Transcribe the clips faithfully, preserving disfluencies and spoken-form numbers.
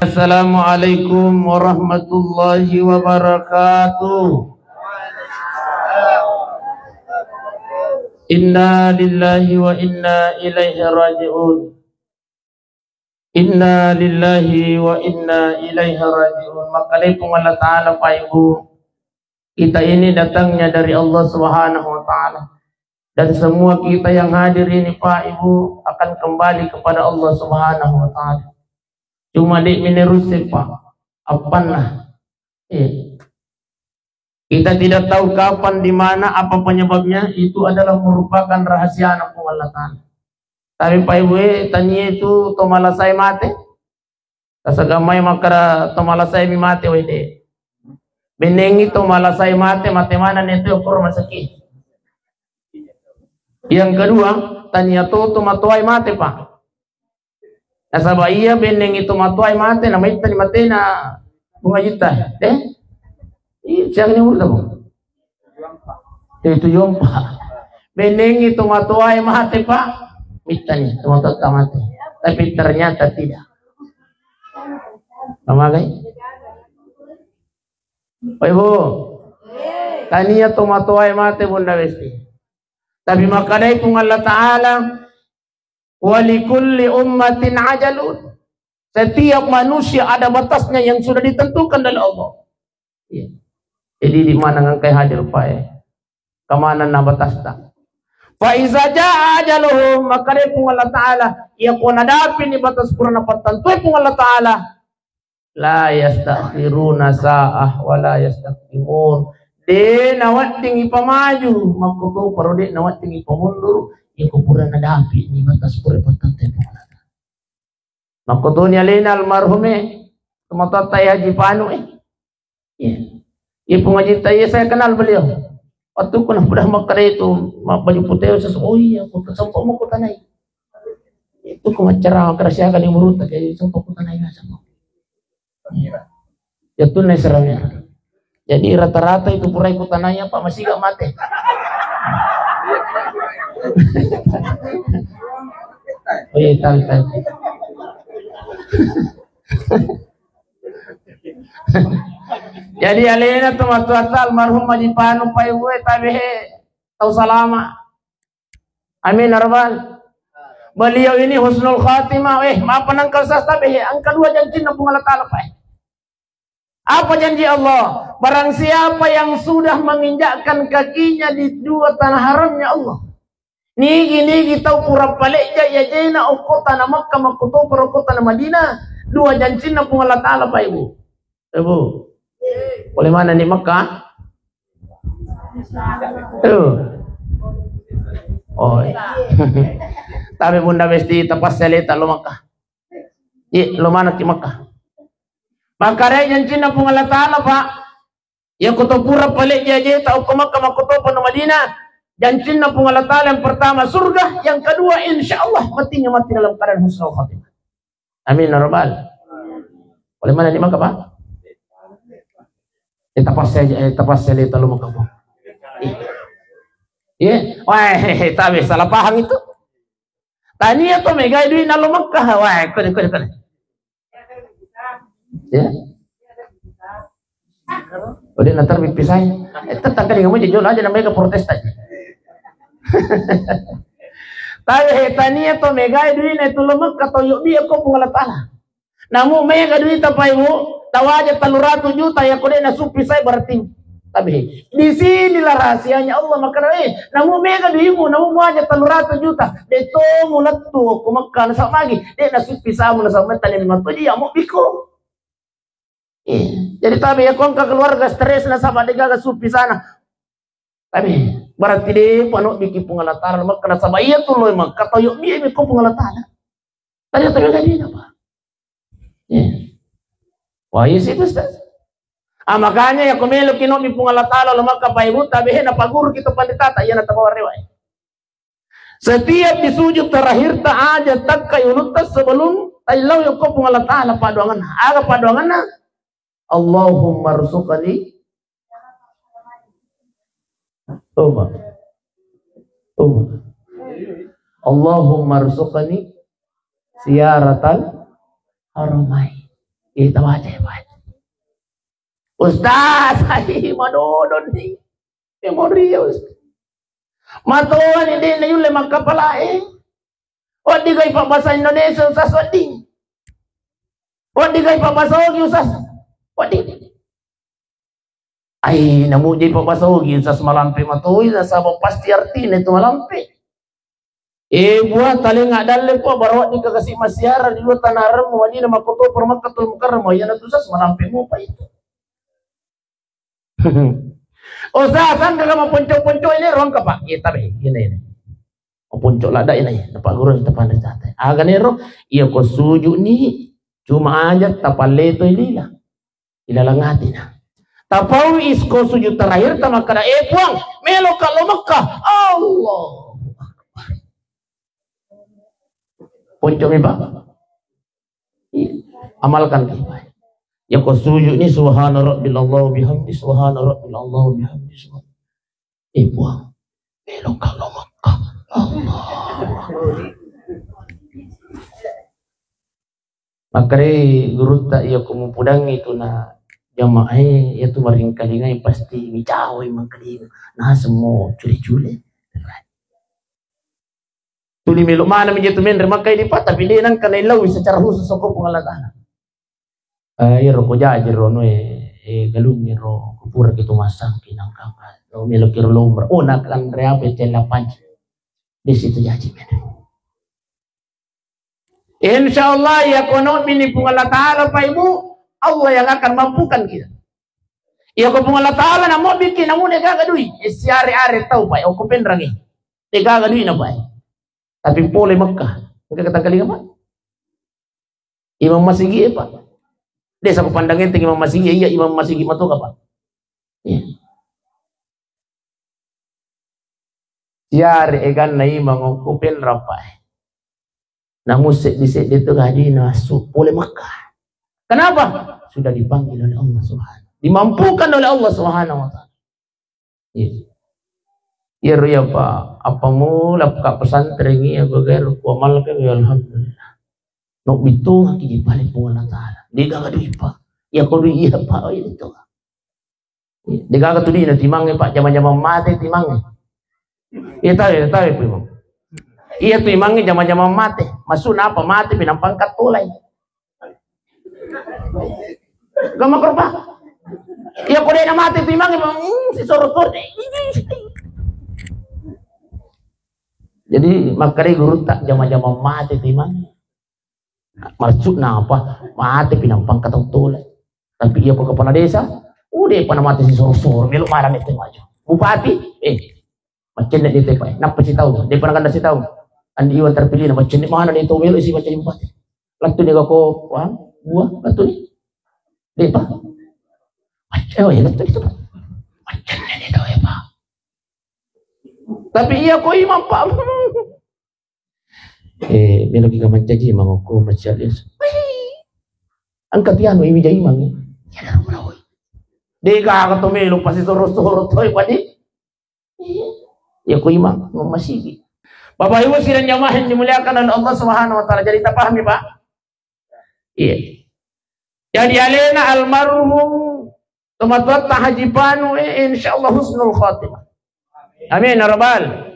Assalamualaikum warahmatullahi wabarakatuh. Inna lillahi wa inna ilaihi raji'un. Inna lillahi wa inna ilaihi raji'un. Makkedai Puang Allah Ta'ala, Pak Ibu, kita ini datangnya dari Allah Subhanahu wa Ta'ala. Dan semua kita yang hadir ini, Pak Ibu, akan kembali kepada Allah Subhanahu wa Ta'ala. Cuma di menerus, Pak. Apana? Eh. Kita tidak tahu kapan, di mana, apa penyebabnya, itu adalah merupakan rahasia Puang Allah Ta'ala. Tapi Pak Ibu, eh, tania itu to malasai mate. Tasagamai makkeda to malasai mi mate, wede. Benengi to malasai mate, mate mana netu okoro masaki. Yang kedua, tania to to matoai mate, Pak. Nasaba iya benneng itu matoai mate, namaittani matena Bunga Jita. Eh? Iya, siapa ni umur tamu? Itu yompa. Benneng itu matoai mate, Pak. Mittani, itu matoa mate. Tapi ternyata tidak. Namagai? Pak Ibu. Tania to matoai mate, Bunda Besti. Tapi makkedai Puang Allah Ta'ala, "Wa likulli ummatin ajalun." Setiap manusia ada batasnya yang sudah ditentukan oleh Allah. Iya. Jadi di mana ngangkai hadir pae? Kemana na batasta? Fa iza jaa ajaluhum, makkedai Puang Allah Ta'ala, iya ko nadapi ni batas pura napattantui Puang Allah Ta'ala, la yastakhiruna sa'ah wa la yastaqdimun. De nawedding ipamaju, makkutoparo de nawedding ipamundur, iya ko pura nadapi ni batas pura pattantui Puang Allah Ta'ala. Makkutoni alena almarhum e, tomatoatta e Haji Panu e. Iya. Iya, Puang Haji Taye, saya kenal beliau. Waktu ku napada makkeda itu, ma-, baju putih, saya, "Oh iya, aku sempat mau kutanai." Itu ku maccara, kerasiakan yang beruntak, jadi sempat kutanai, nggak sempat. Iya. Ya, tunai seramnya. Jadi, rata-rata itu pura ikut tanahnya, Pak, masih gak mati. Oh iya, tahu, tahu. Jadi, alena tomatoatta almarhum Haji Panu, Pak Ibu e, tabe he, tau salama. Amin, ya Rabbal. Beliau ini husnul khatimah, eh, maaf, nangkal sas tabe he, angka dua jancinna Puang Allah Ta'ala, Pak. Apa janji Allah? Barang siapa yang sudah menginjakkan kakinya di dua tanah haramnya Allah. Nigi-nigi tau pura palejja i ajena okko tana Makkah, makkutoparo okko tana Madinah, dua jancinna Puang Allah Ta'ala, Pak Ibu. Ibu. Boleh mana ni Makkah? Tuh. Oh. Tapi Bunda Besti, tapas saya letak lo Makkah. Iya, lo mana ki Makkah? Makkedai jancinna Puang Allah Ta'ala, Pak. Iya ko to pura palejja i ajeta okko Makkah, makkutoparo Madinah, jancinna Puang Allah Ta'ala yang pertama surga, yang kedua insya Allah matinya mati dalam keadaan husnul khatimah. Amin, ya Rabbal. Boleh mana ni Makkah, Pak? Eh, tapas saya, eh, tapas saya letak lo Makkah, Pak. Iya. Wah, tabe salah paham itu. Tania to megai duit nalo Makkah, wah, kode, kode, kode. Ya. Udah nanti pipisai. Eh, tetap kali kamu jujur aja namanya ke protes tadi. Tapi he tania to megai duit na itu lo Makkah to yuk dia ko Puang Allah Ta'ala. Namu mega duita, Pak Ibu, tawaja tellu ratu juta ya kode na supi saya berarti. Tapi di sinilah rahasianya Allah, makanya, eh, namu mega duimu, namu muaja tellu ratu juta, de to mulettu ko Makkah nasaba magi, de na supi samu nasaba tane memang toji ya mau biko. Eh, jadi tabe ya ko engka keluarga stres nasaba de gaga supi sana. Tapi berarti de pano biki Puang Allah Ta'ala Makkah nasaba iya tu lo Makkah to yuk dia ko Puang Allah Ta'ala. Tadi tu mega duit apa? Ya. Wah, iya sih, Ustaz. Ah, makanya ya, ko melo ki nobbi Puang Allah Ta'ala lo Makkah, Pak Ibu, tabe he na paguru kita pandita ta, iya na tabawa rewa. Setiap di sujud terakhir ta aja takka ulutta sebelum taillau ya ko Puang Allah Ta'ala padoanganna. Aga padoanganna? Allahumma rzuqni. Coba. Coba. Allahumma rzuqni ziyaratal haramain. Ita baca, baca. Ustaz, ai, madodon ni. Memori ya, Ustaz. Matoani de' na yulle makkapalae. Wedding gai pabbasa Indonesia, Ustaz, wedding. Wedding gai pabbasa Ogi, Ustaz. Wedding. Ai, namuji pabbasa Ogi, Ustaz, malampe matoi, nasaba pasti artina itu malampe. Eh, buah talenga dalle po, baru di kakasi masiara di dua tanah rem, wani na makoto per Makkatul Mukarramah, yana tu, Ustaz, malampe mopa itu. Ustaz, sangka kama ponco-ponco ini ruang kapa. Iya, tabe, ini, ini. Oh, ponco lada ini, dapat guru kita pandai catat. Aga nero, iya ko sujud ni, cuma aja tapalleto ilila. Ilalang atina. Tapau isko sujud terakhir, tamakkada, "Eh, Puang, melo ka lo Mekah." Allahu Akbar. Ponco mi, Pak. Iya. Amalkan ki, Pak. Ya ko sujud ni, "Subhana rabbil Allah bihamdi, subhana rabbil Allah bihamdi, subhana." Eh, Puang, melo ka lo Mekah. Allahu Akbar. Makkedai gurutta, iya ko mupudangngi tu na jamaah e, iya tu maringkalingai pasti micawai mangkalinga. Naseng mo cule-cule. Tuli melo maneng mi je tu menre Makkai di pa, tapi de nengka naillaui secara khusus okko Puang Allah Taala. Eh, iyaro ko jaji ro no, eh, eh, galungngi ro, ko pura ki tu massangki nangka, no melo ki ro lo umrah. Oh, nakanre apa cella panci. Di situ jaji menre. Insya Allah, iya ko nobini Puang Allah Taala, Pak Ibu, Allah yang akan mampukan kita. Iya ko Puang Allah Taala na mobiki, namune gaga dui. Eh, siare-are tau, Pak, okko Penrang e. De gaga dui na, Pak. Tapi pole Mekah. Engka ketangkalinga, Pak? Imam masigi e, Pak. De sapa pandang enteng imam masigi, iya imam masigi matoka, Pak. Iya. Siare eganna imang okko Penrang, Pak. Namu seddi-seddi tu gajina masuk pole Makkah. Kenapa? Sudah dipanggil oleh Allah Subhanahu. Dimampukan oleh Allah Subhanahu wa Ta'ala. Iya. Iya, ro, iya, Pak. Apa mula ka pesantren iya, bagairu kuamalkan, ya, alhamdulillah. No bitungaki di pale Puang Allah Ta'ala. Dia gaga dui, Pak. Iya, ko dui, iya, Pak. Oh, iya, itu. De gaga tu dina timangnge, Pak, jama-jama mate timangnge. Iya tahu, iya tahu, Pak Imam. Iya tu imangnge jama-jama mate. Maksudna apa? Mate pinampang katolai. Gak makro, Pak. Iya ko de na mate timangnge, Pak. Hmm, si soro-soro de. Jadi makkedai gurutta jama-jama mate timangnge. Maksudna apa? Mate pinampang katau tole. Tapi iya ko kepala desa, udah pernah mate si soro-soro, melo marah nih teh maju. Bupati, eh, macenne di tepa, napa si tahu? Dia pernah kanda si tahu. Andi Iwan terpilih, na macenne mana dia tahu melo si macam bupati. Latu dia ko, wah, buah, latu nih. Dia, Pak. Macam, oh ya, latu itu, Pak. Macenne dia tahu ya, Pak. Tapi iya ko imang, Pak. Eh, melo ki ka mancaji mangokko macial es. Engka tiano iwi jai mangi. De gaga to melo pasti soro-soro toi padi. Iya. Ya ko imang masigi. Bapak Ibu sidang jamaah yang dimuliakan oleh Allah Subhanahu wa Ta'ala. Jadi tapahami, Pak? Iya. Jadi alena almarhum tomatoatta Haji Panu, eh, insyaallah husnul khatimah. Amin ya rabbal.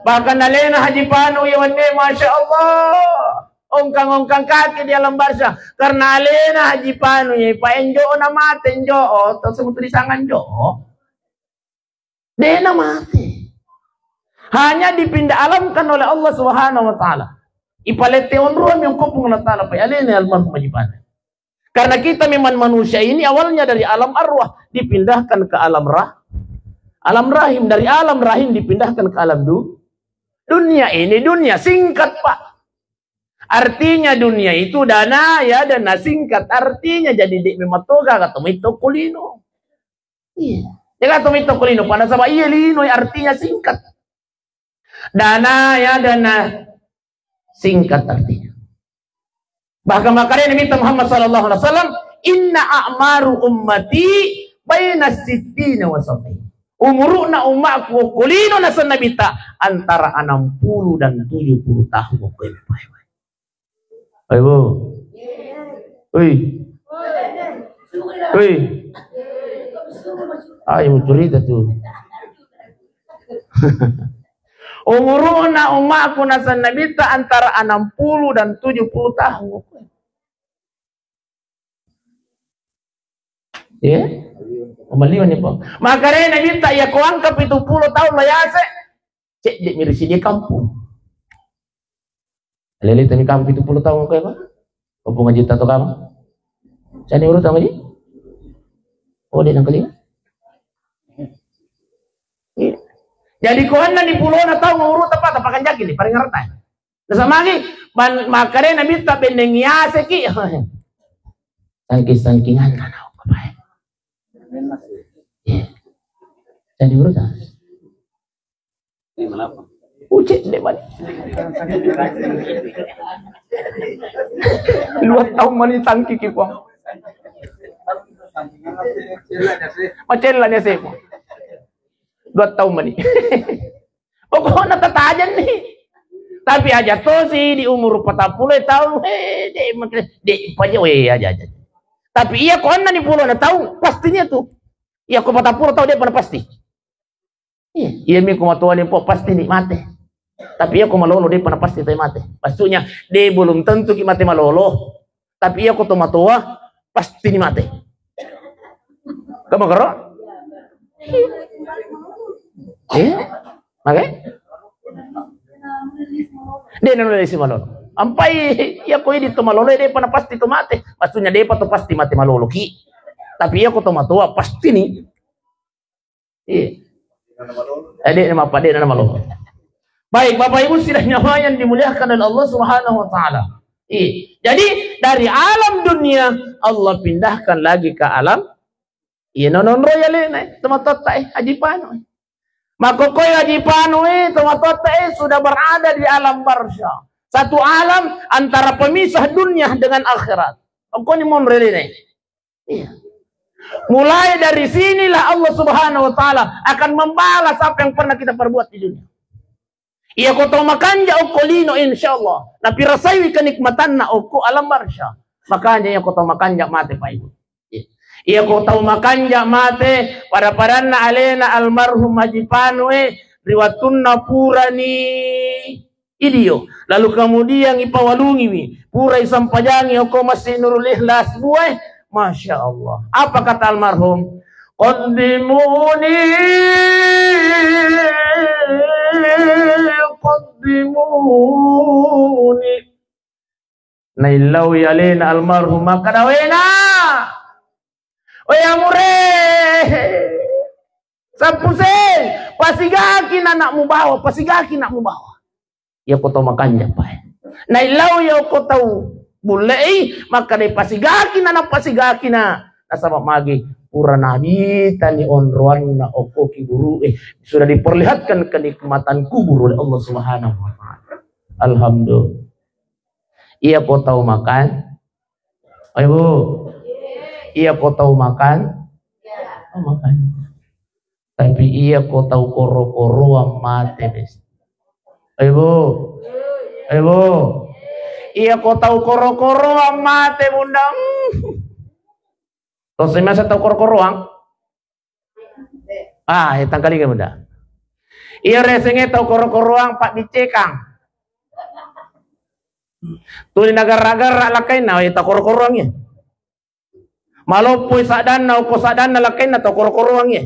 Bahkan alena Haji Panu ya wenne, masya Allah, ongkang-ongkang kaki di alam barzah. Karena alena Haji Panu ya, Pak, enjo na mate enjo, oh, to sebut di sangan jo. Dena mate. Hanya dipindah alamkan oleh Allah Subhanahu wa Ta'ala. Ipalette onroang mi okko Puang Allah Ta'ala, Pak, alena almarhum Haji Panu. Karena kita memang manusia ini awalnya dari alam arwah, dipindahkan ke alam rah, alam rahim, dari alam rahim dipindahkan ke alam du-, dunia. Ini dunia singkat, Pak. Artinya dunia itu dana ya, dana singkat. Artinya jadi de memang toga kata mito kulino. Iya. Jaga tu mito kulino, pada sabab iya lino artinya singkat. Dana ya, dana singkat artinya. Bahkan makanya Nabi Muhammad sallallahu alaihi wasallam, "Inna a'maru ummati baina sittina wa sab'in." Umuruna umatku kulino nasa Nabi ta antara enam puluh dan tujuh puluh tahun. Ayo. Woi. Wih. Ayo cerita tuh. Umuruna ummaku nasenna Nabitta antara enam puluh dan tujuh puluh tahun. Ya? Umaliwani, Pak. Makanya Nabitta ya ko engka pitu puluh tahun lo yase. Cek dek mirisi dia kampung. Lele tadi kamu pitu puluh tahun ko apa? Kampung aja tato kamu. Saya urut sama ji. Oh, dia nangkali. Iya. Jadi ko enneng pulona taung urut apa, tapakan jaki ni, paling ngerti. Nasamagi, ban-, makare Nabitta benneng yaseki. Sangking-sangkingan anak apa ya? Iya. Jadi urut apa? Ucek deh, Bang. Dua tahun mani tangki ki, Bang. Macella ni, Bang. Dua tahun mani. Pokoknya tatajan nih. Tapi aja tosi di umur empat puluh tahun, eh, dek, dek, paja, weh, aja, aja. Tapi iya ko enneng pulona tahun, pastinya tuh. Iya ko empat puluh tahun dia pernah pasti. Iya, iya mi ko matoa ni po pasti ni mate. Tapi iya ko malolo de pernah pasti te mate. Maksudnya, de belum tentu ki mate malolo. Tapi iya ko to matoa pasti ni mate. Kamu karo? Eh? Mage? De nanu de si malolo. Ampai iya ko idi to malolo de pernah pasti to mate. Maksudnya de pa to pasti mate malolo ki. Tapi iya ko to matoa pasti ni. Iya. Eh, dek nama apa? Dek nama lo. Baik, Bapak Ibu sidang jamaah yang dimuliakan oleh Allah Subhanahu wa Ta'ala. Iya. Jadi, dari alam dunia, Allah pindahkan lagi ke alam. Iya, nononro ya le, ne, teman totta, eh, Haji Panu. Makokoi Haji Panu, eh, teman totta, eh, sudah berada di alam barzah. Satu alam antara pemisah dunia dengan akhirat. Kau ni monro le, ne. Iya. Mulai dari sinilah Allah Subhanahu wa Ta'ala akan membalas apa yang pernah kita perbuat di dunia. Iya ko tau makanja okko lino, insya Allah. Napirasaiwi kenikmatanna okko alam barzah. Makanya iya ko tau makanja mate, Pak Ibu. Iya. Iya ko tau makanja mate, pada-padanna alena almarhum Haji Panue, ri wattunna purani idio. Lalu kemudian ipawalungiwi, pura isampajangi okko Masjid Nurul Ikhlas buai. Masya Allah. Apa kata almarhum? Qaddimuni, qaddimuni. Naillau alena almarhum makkada, wena. Weh amure. Sappuseng, pasigaki anakmu bawa, pasigaki anakmu bawa. Iya ko tau makanja, Pak. Naillau iya ko tau bullei, makkada pasigaki na, pasigaki na. Nasaba magi pura nabitani onroanna okko kuburu, eh, sudah diperlihatkan kenikmatan kubur oleh Allah Subhanahu wa Ta'ala. Alhamdulillah. Iya ko tau makan? Ayo, Bu. Iya ko tau makan? Oh, makan. Tapi iya ko tau koro-koroang mate, bes. Ayo, Bu. Ayo, Bu. Iya ko tau koro-koroang mate, Bunda. Tosi masa tau koro-koroang? Ah, eh, tangkalinga, Bunda. Iya resengnge tau koro-koroang pabbiccekang. Tuli nagarra-garra lakkainna, eh, tau koro-koroang, ya. Maloppoi saddanna, okko saddanna lakkainna tau koro-koroang, ya.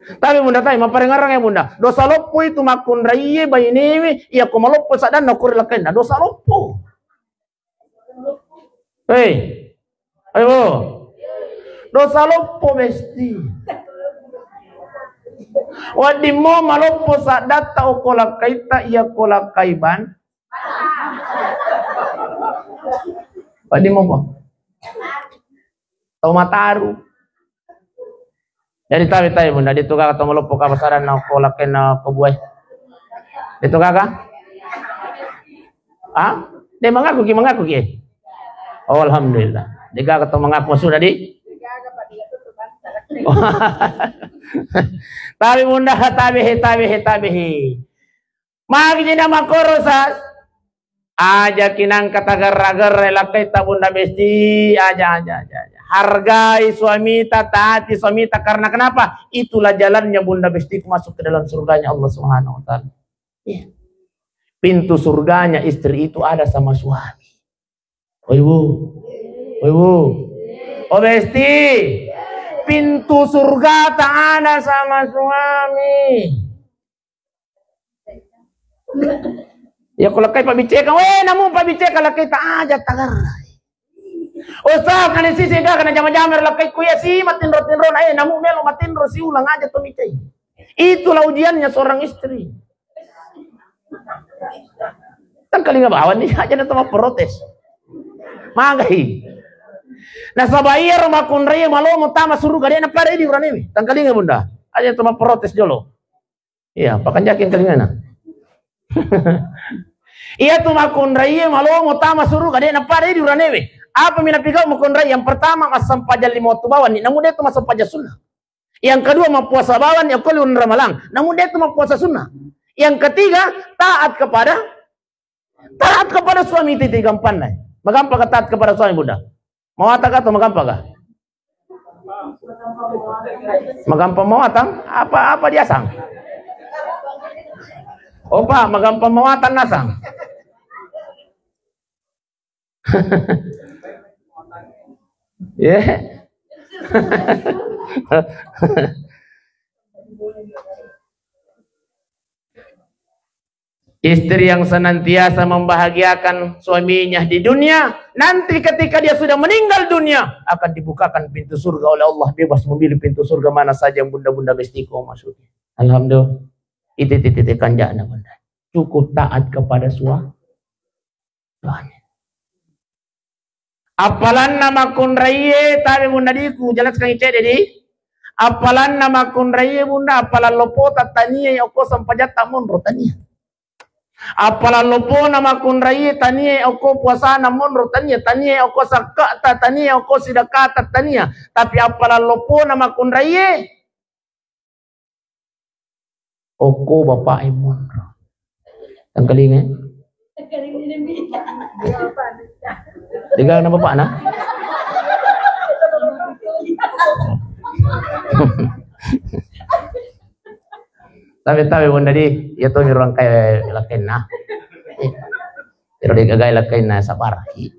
Tapi Bunda, tapi mapparengngerang, ya, Bunda. Dosa loppo itu makkunraie bainewe, iya ko maloppo saddanna okko ri lakkainna. Dosa loppo. Hei, ayo. Dosa loppo mesti. Waddimmo maloppo saddatta okko lakkaitta iya ko lakkai ban. Waddimmo po. Tau mataru. Jadi tabe-tabe, Bunda, de tu gaga to maloppo ka pasaranna ko lakkainna ko buai. De tu gaga? Ah? De mangaku ki, mangaku ki. Oh, alhamdulillah. De gaga to mangaku sudah di. Tabe, Bunda, tabe he, tabe he, tabe he. Magi jina makoro sa. Aja kinangka tagerra-gerra lakkaitta Bunda Besti, aja, aja, aja, aja. Hargai suamita, taati suamita. Karena kenapa? Itulah jalannya Bunda Bestiku masuk ke dalam surganya Allah Subhanahu wa Ta'ala. Iya. Pintu surganya istri itu ada sama suami. Oi, Bu. Oi, Bu. Oh, Besti. Pintu surga tak ada sama suami. Ya, kalau kai pabiceka, weh, namu pabiceka lakkaitta aja tagerra. Ustaz, nani sisi ga kena jama-jama lakkaiku ya si matinro-tinro na, eh, namu melo matinro si ulang aja to micai. Itulah ujiannya seorang istri. Tangkalinga bawang ni aja na tama protes. Magai. Nasaba iya ro makkunrai malomo tama suruga de' napada di uranewe. Tangkalinga Bunda. Aja tama protes jolo. Iya, pakanjaki engkalingana. Iya tu makkunrai malomo tama suruga de' napada di uranewe. Apa mi napigau makkunrai? Yang pertama, massempajang lima waktu bawang ni, namu de' tu massempajang sunnah. Yang kedua, mappuasa bawang ni, okko uleng Ramalang, namu de' tu mappuasa sunnah. Yang ketiga, taat kepada, taat kepada suami. Itu tiga empanna. Magampang ka taat kepada suami, Bunda? Mawatang ka atau magampang ka? Magampang mawatang? Apa, apa diasang? Opa, magampang mawatang nasang. Ya. Istri yang senantiasa membahagiakan suaminya di dunia, nanti ketika dia sudah meninggal dunia, akan dibukakan pintu surga oleh Allah, bebas memilih pintu surga mana saja yang Bunda-Bunda Bestiku masuki. Alhamdulillah. Itu titik kanjana, Bunda. Cukup taat kepada sua-, suami. Appalanna makkunraié, tabe Bunda di, ku jelaskan cedde di. Appalanna makkunraié Bunda, appalang lopota tania okko sempajatta monro tania. Appalang lopona makkunraié tania okko puasana monro tania, tania okko sakkata tania, okko sidakata tania. Tapi appalang lopona makkunraié, okko bapa'e monro. Tangkalinga? Degaga na bapa'na? Tabe-tabe Bunda di, iya to miro engkae lakkainna. Iro degaga lakkainna sabaraki.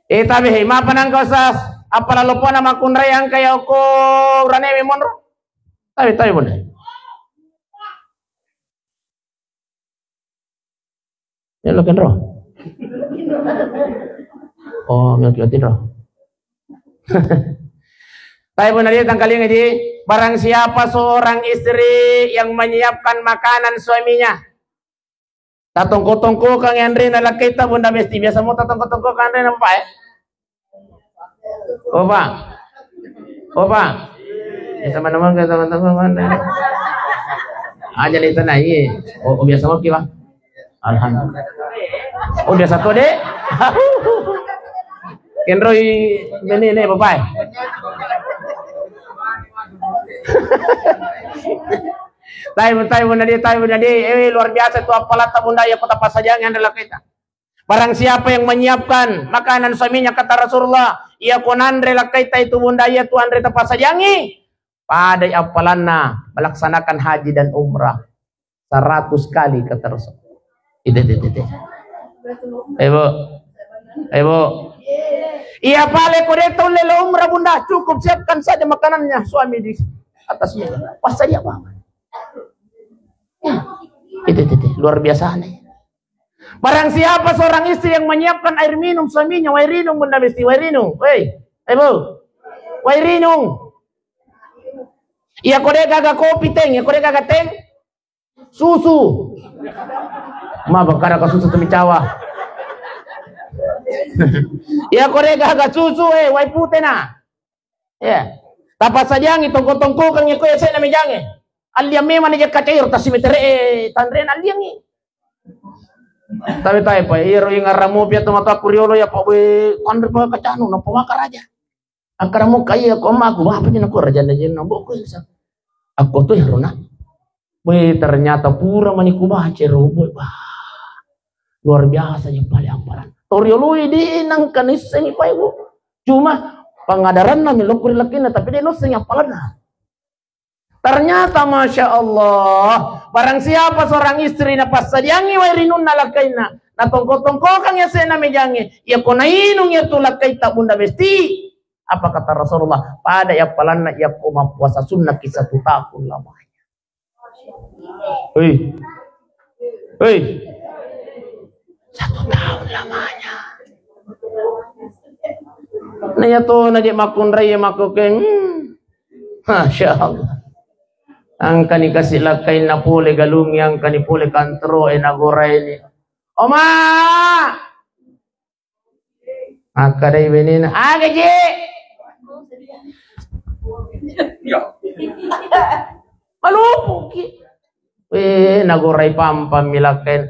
Eh, tabe, hei, mapa nangka Ustaz? Appalang lopona makkunrai engka iya okko uranewe monro? Tabe, tabe, Bunda. Melo kenro. Oh, melo kenro. Tabe, Bunda, di tangkalinga di, barang siapa seorang istri yang menyiapkan makanan suaminya, tatongko-tongkokang anrena lakkaita Bunda Besti. Biasa mo tatongko-tongkokang anrena bapa'e? Oh, Pak. Oh, Pak. Biasa mana mangga tongko-tongkokang anrena. Aja le tanai. Oh, oh, biasa mo ki, Pak. Alhamdulillah. Oh, biasa to, Dek. Kenroi bene ne bapa'e. Tabe, tabe, Bunda di, tabe, Bunda di. Eh, luar biasa tu appalatta Bunda, iya ko tapassajangi anre lakkaita. Barang siapa yang menyiapkan makanan suaminya, kata Rasulullah, iya ko nanre lakkaita itu Bunda, iya tu anre tapassajangi, padai appalanna melaksanakan haji dan umrah seratus kali, kata Rasul. Ide, ide, ide. Eh, Bu. Eh, Bu. Iya pale ko de' taulle lo umrah Bunda, cukup siapkan saja makanannya suami di atas meja. Passadia apa? Ya. Itu, itu, itu. Luar biasa nih. Barang siapa seorang istri yang menyiapkan air minum suaminya, Wairinung, Bunda Besti, Wairinung. Woi, eh, Bu. Wairinung. Iya ko de' gaga kopi, teng, iya ko de' gaga teng, susu. Ma bakara ka susu temi cawa. Iya ko de' gaga susu, eh, wai pute na. Iya. Tapassajangi tongko-tongkokang ko ese na mejange. Alliang memang ni jekka cair, tasimetere, eh, tanre na alliangi. Tapi tai pa, iro ingarang mopi atau mata kuriolo ya, Pak, we, kanre pa kacanu, napa maka raja. Angkara muka iya ko ammaku, wah, apa jena ko raja na jena, boko isa. Aku tu ya rona. Weh, ternyata pura mani kubaca ro, boy, bah. Luar biasa je pale appalan. Torioloi de nangka nissengi pae, Bu. Cuma pangadaranna mi lokko ri lakkainna, tapi de nissengi appalanna. Ternyata, Masya Allah, barang siapa seorang istri napassadiangi wae rinunna lakkainna, natongko-tongkokangngi ase'na mejangnge, iyako nainung iyatu lakkaitta Bunda Besti, apa kata Rasulullah? Pada yappalanna iyako mappuasa sunnaki satu tahun lamanya. Hei. Hei. Satu tahun lamanya. Nah, iya to, naje makkunrai, makkukeng. Hmm. Masya Allah. Angkani kasi lakkainna pole galungi, angkani pole kantoro e nagoraini. Oma! Akkadai benena, "Aga, Je?" Malupuki. Eh, nagorai pampang mi lakkain.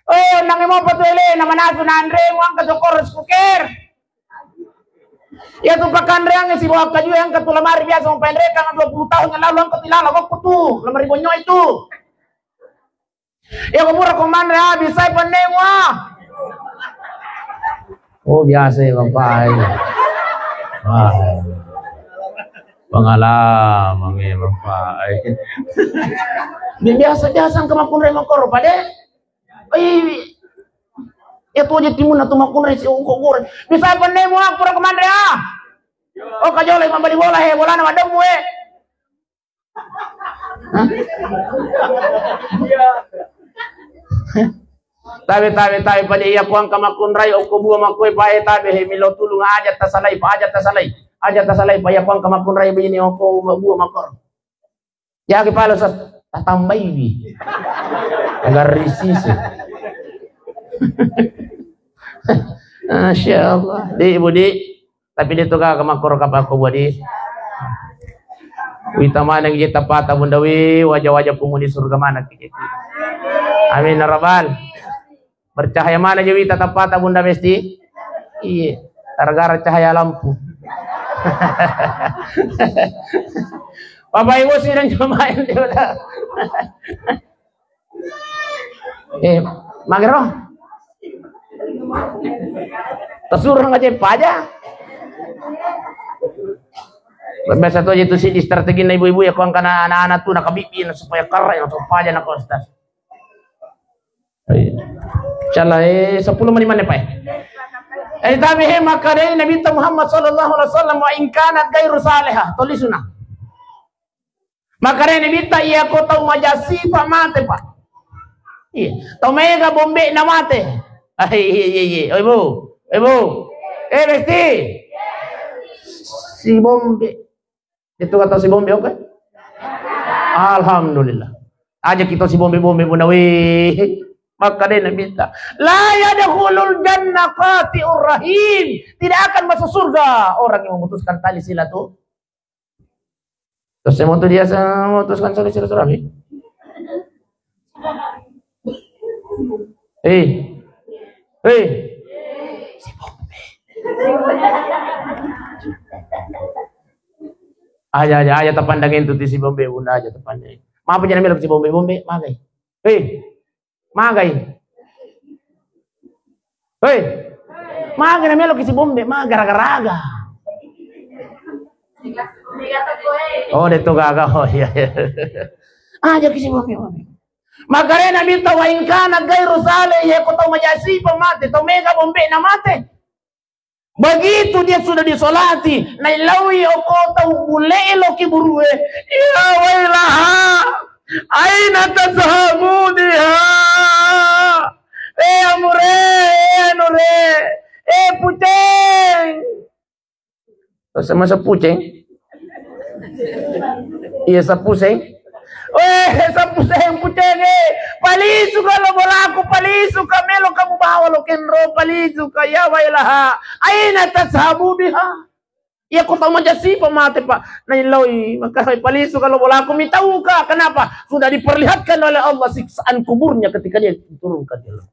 "Oh, nangnge mopa tu ele, namanasu nanremu, angka jokoro skuker. Iya tu pakanreang sibawa kaju, angka tu lamari biasa mupaenrekang dua puluh tahun yang lalu, angka tilala kokku tu, lamari bonyo itu." Iya, ko pura ko manre, ah, bisai pennemu, ah. Oh, biasa ya, Bapak. Wah. Pengalaman ya, Bapak. Bi-, biasa-biasa ke makkunrai makkoro, pade. Ih, ya tu aja timun atau makkunrai si ongko goreng. Bisai pennemu, ah, pura ko manre, ah. Oh, kajolo mambali bola, he, bolana mademu, eh. Hah? Tabe, tabe, tabe, pada iya kuang kamakkunrai, okko bua makkoi pae tabe, he, milo tulung, aja tasalai, pa, aja tasalai, aja tasalai, pa iya kuang kamakkunrai bini okko bua makkor. Jagi palo sa, tatambai bi. Agar risisi. Masya Allah. Di, Budi. Tapi de to gaga makkoro kapakko bua di. Wita maneng je tapata Bunda wi, waja-waja penghuni surga maneng ki. Amin ya rabbal. Bercahaya mana je wita tapata Bunda Besti? Iya, gara-gara cahaya lampu. Bapak Ibu sidang jamaah yang dimuliakan. Eh, magero? Tasurung aja paja. Biasa tu aja tu si di strategi na ibu-ibu ya, ko angkana anak-anak tu nakabibbi na supaya karai na supaya na kostas. Iya. Insyaallah, eh, sepuluh menit mana, Pak? Eh, tapi he, maka dari Nabi Muhammad sallallahu alaihi wasallam, "Wa in kanat ghairu salihah." Tulis sunnah. Makkedai Nabitta, iyako tau maja sipa mate, Pak. Iya, tau maega bombe'na mate. Ah, iya, iya, iya. Oi, Bu. Oi, Bu. Eh, Besti. Si bombe. Itu kata si bombe, oke? Alhamdulillah. Aja kita si bombe-bombe, Bunda, weh. Makkedai Nabitta, "La yadkhulul jannah qati'ur rahim." Tidak akan masuk surga orang yang memutuskan tali silaturahmi. Terus saya mau tuh dia, saya memutuskan saudara silaturahmi. Eh, eh, si bombe. Aja, aja, aja tapandangin tuh si bombe, Bunda, aja tapandangin. Maaf, jangan bilang si bombe, bombe, magai. Eh, magai. Hei, magai na melo ki si bombe, ma gara-gara aga. Oh, de to gaga. Oh, iya, iya. Aja ki si bombe, bombe. Makkedai Nabitta, "Wa in kana ghairu salih," iya ko tau maja sipa mate, tau maega bombe'na mate. Begitu dia sudah disolati, naillaui okko tau bulle lo ki burue. Ya wailaha, aina tazhabu biha? Eh, amure, eh, anure, eh, puceng. Terus masa puceng? Iya, sapuseng. Weh, sapuseng, puceng, eh. Palisuka lo bolaku, palisuka, melo kamu bawa lo kenro, palisuka, ya wailaha. Aina tazhabu biha? Iya ko tau maja sipa mate, Pak. Naillaui, maka palisuka lo bolaku, mitauka. Kenapa? Sudah diperlihatkan oleh Allah siksaan kuburnya ketika dia diturunkan di alam.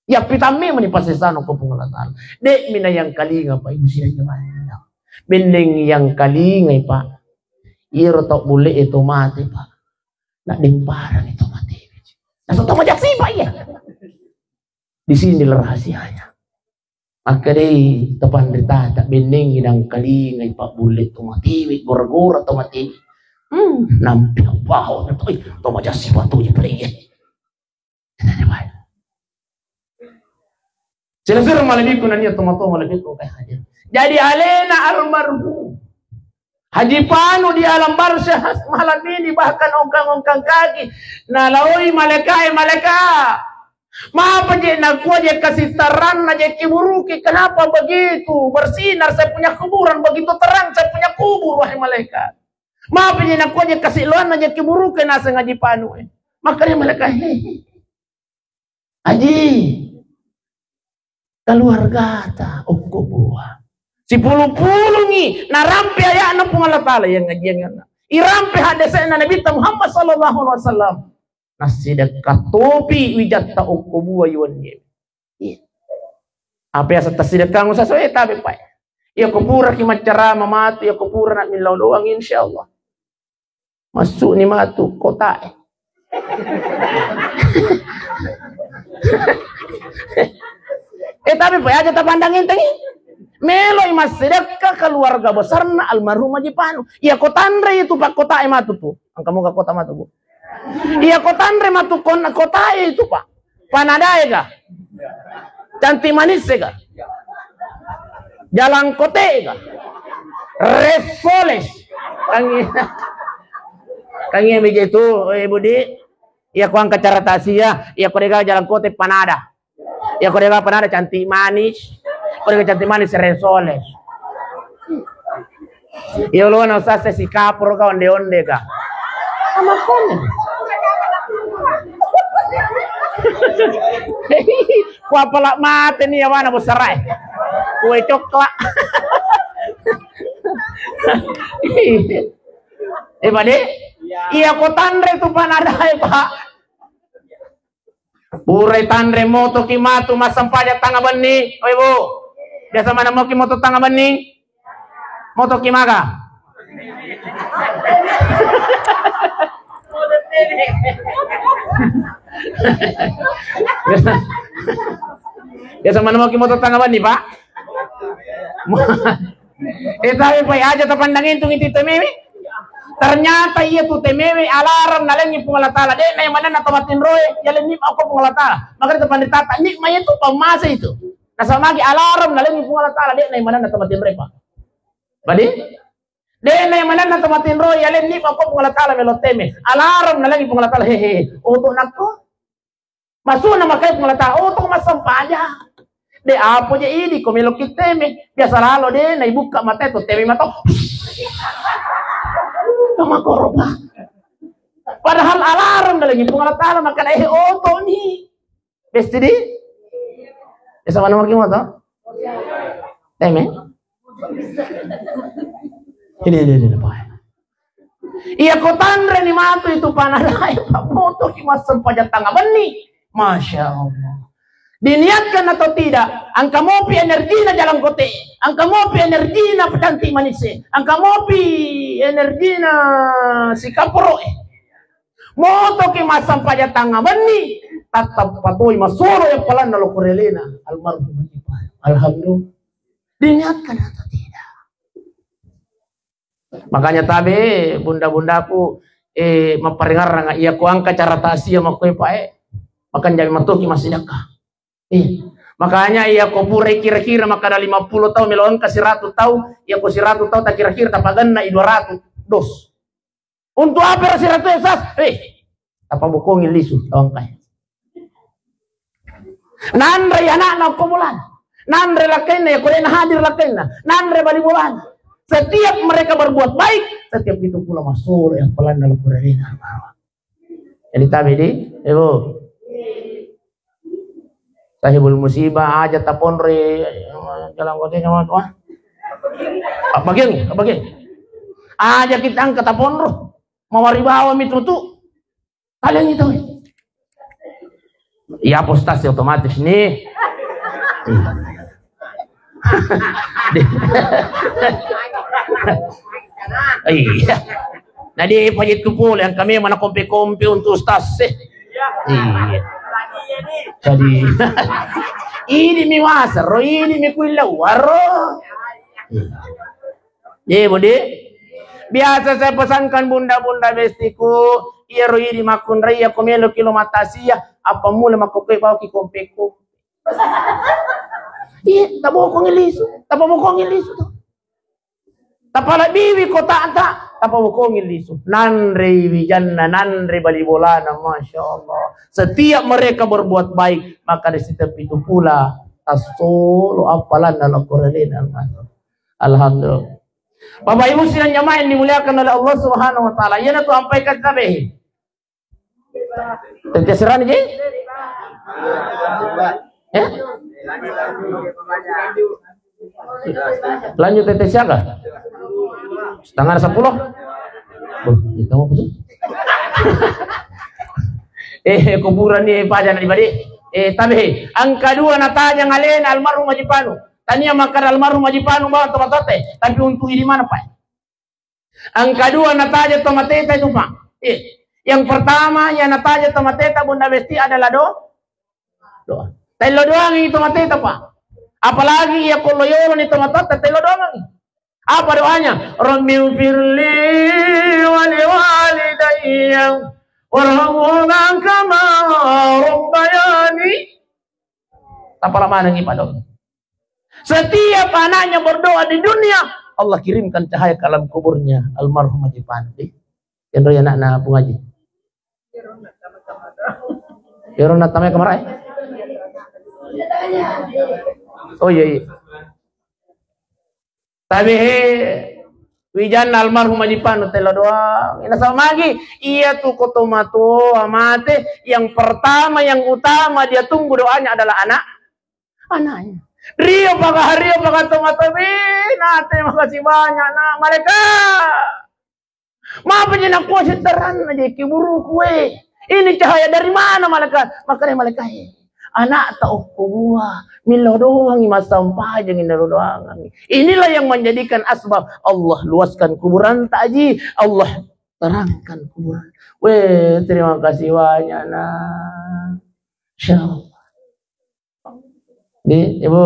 Iya, pitamme mani pasesano ko Puang Allah Taala. De mina yang kalinga, Pak, Ibu sidang jamaah. Benneng yang kalinga, Pak. Iyaro tau bulle e to mate, Pak. Naddemparang itu mati. Nasaba to majasipa iya. Di sinilah rahasianya. Makkedai tapanritata, bennengngi nangkalingai pabbulle to matewe, gora-gora to matewe. Hmm, nampi abbau to, eh, to majasipa tu je pale. Silessureng malebbiku nania tomatoa malebbiku engkae hadir. Jadi alena almarhum Haji Panu di alam barzah malam ini bahkan ongkang-ongkang kaki. Nalaoi malaikae, malaika. Mapa je nakua je kasitaranna je kiburuki, kenapa begitu bersinar saya punya kuburan, begitu terang saya punya kubur, wahai malaikat. Mapa je nakua je kasiloanna je kiburuki naseng Haji Panu e. Makanya malaikat, hehe. Aji, keluargata okko bua. Sipulung-pulungi narampe aya'na Puang Allah Ta'ala yang ngajianna. Irampe haddese'na Nabitta Muhammad sallallahu alaihi wasallam. Nassidekka topi wijatta okko bua iwenni. Iya. Apa yasa tassidekka ngusaso e tabe pae. Iya ko pura ki maccarama matu, iya ko pura nak millau doang insyaallah. Massu'ni matu kotae. Eh, tapi pa aja tapandang entengi. Meloi massedekka keluarga besarna almarhum Haji Panu. Iya ko tanre itu pak kotae matu tu. Angka moga kota matu, Bu. Iya ko tanre matu kon kotae itu, Pak. Panadae ga? Cantik manis ga? Jalangkote ga? Resoles. Kangi. Kangi mije tu, eh, Budi. Iya ko angka cara tasia, iya ko dega jalangkote panada. Iya ko dega panada cantik manis. Ko dega cantik manis resoles. Iya lo na usah si kapur ka onde-onde ka. Sama kono. Ku apala mate ni awana besar ai. Kue coklat. Eh, Pak De? Iya ko tanre tu panadae, Pak. Purai tanre motoki matu massempajang tangnga benni. Oi, Bu. Biasa mana moki moto tangnga benni? Motoki maga? Biasa, biasa mana moki moto tangnga benni, Pak? Eh, tapi pai aja tapandang intu itu temewe. Ternyata iya tu temewe alarm nalengi Puang Allah Taala. De' na manenna to matinroe, yalenni okko Puang Allah Taala. Makanya tapanritata nikmat itu pamasa itu. Nasaba magi alarm nalengi Puang Allah Taala, de' na manenna to matinroe, Pak. Badi? De' na manenna to matinroe, yalenni okko Puang Allah Taala melo teme. Alarm nalengi Puang Allah Taala, hehe. Oto nakko. Masuna makai Puang Allah Taala, oh, to massempajang. De' apa je idi ko melo ki teme. Biasa lalo de' na ibukka mate to teme mato. Kama koroba. Padahal alarm nalengi Puang Allah Taala makana, eh, oto ni. Besti di? Biasa mana maki moto? Teme? Ini, ini, ini, Pak. Iya ko tanre ni matu itu panadae, pamoto ki massempajang tangnga benni. Masya Allah. Diniatkan atau tidak, angka mopi energina jalan kote, angka mopi energina pecantik manise, angka mopi energina sikaporoe. Moto ki massempajang tangnga benni, tattap patoi masoro yang palanna lo korelena almarhum. Alhamdulillah. Diniatkan atau tidak. Makanya tabe bunda-bundaku, eh, mapparingarranga, iya ko angka cara tasia makkoe pae, makanja matoki massidekka. Eh, makanya iya ko pura kira-kira makkada lima puluh taung melo engka siratu taung, iya ko siratu taung takira-kira tapagenna i dua ratu dos. Untuk apa siratu sas? Eh, tapabokongi lisu tau engkae. Nanre anakna okko bolana. Nanre lakkainna, ya, ko de'na hadir lakkainna. Nanre bali bolana. Setiap mereka berbuat baik, setiap itu pula masoro yang pelan dalam perarena. Jadi tabe di, Ibu. Sahibul musibah aja taponroi, eh, jalan kotanya, wah. Apa geng? Apa geng? Aja kita angkat taponro. Mawari bawa mi tutu. Kalian itu. Iya, postas otomatis nih. Iya. Na de' pa jettu pole, engka memang na kompe-kompe untuk ustaz e. Iya. Jadi, idi mi wasero, idi mi kuilla waro. Iya. Ye, Budi. Biasa saya pesankan bunda-bunda bestiku, iyaro idi makkunrai, iya ko melo ki lo matasia, apa mula makkokkoe bawa ki kompe-kompe. Iya, tabokongi lisu, tapabokongi lisu to. Tapalebbiwi kotata, tapabokongi lisu. Nanrei wijanna, nanre bali bolana, Masya Allah. Setiap mereka berbuat baik, maka di situ pitu pula tassolo appalanna lokkorelena. Alhamdulillah. Bapak Ibu sidang jamaah yang dimuliakan oleh Allah Subhanahu wa Ta'ala, iyanatu ampai kata tabehe. Tette serani je? Eh? Lanjut tette siaga? Setengah sepuluh? Boh, itu mau betul. Eh, kuburan ni paja na dibadi. Eh, tabe, angka dua natajang alena almarhum Haji Panu. Tania makkada almarhum Haji Panu bawang tomatoatta, tapi untuk idi mana, Pak? Angka dua nataja tomateta itu, Pak. Eh, yang pertama yang nataja tomateta Bunda Besti adalah do-, doa. Tello doangi tomateta, Pak. Apalagi iya ko lo yolo ni tomatoatta, tello doangi. Apa doanya? Rabbighfirli wa liwalidayya warhamhuma kama rabbayani. Tapala manengi, Pak, doa. Setiap anaknya berdoa di dunia, Allah kirimkan cahaya ke alam kuburnya almarhum Haji Pandi. Yang doa anakna Pung Haji. Yero na tamai kemarai. Oh iya, iya. Tabe he, wijanna almarhum Haji Panu tello doang. Nasaba magi, iya tu ko tomatoa mate, yang pertama, yang utama dia tunggu doanya adalah anak, anaknya. Rio paga, rio paga tomatoa, be, nate, makasih banyak, nak. Malaikat. Mapa je nakua sitaranna je kuburuku, eh. Ini cahaya dari mana, malaikat? Makanya malaikat, eh, anakta okko bua, millau doangi, massampajangi, nallau doangangi. Inilah yang menjadikan asbab Allah luaskan kuburanta, Aji. Allah terangkan kuburan. Weh, terima kasih banyak, nak. Insyaallah. Di, Ibu.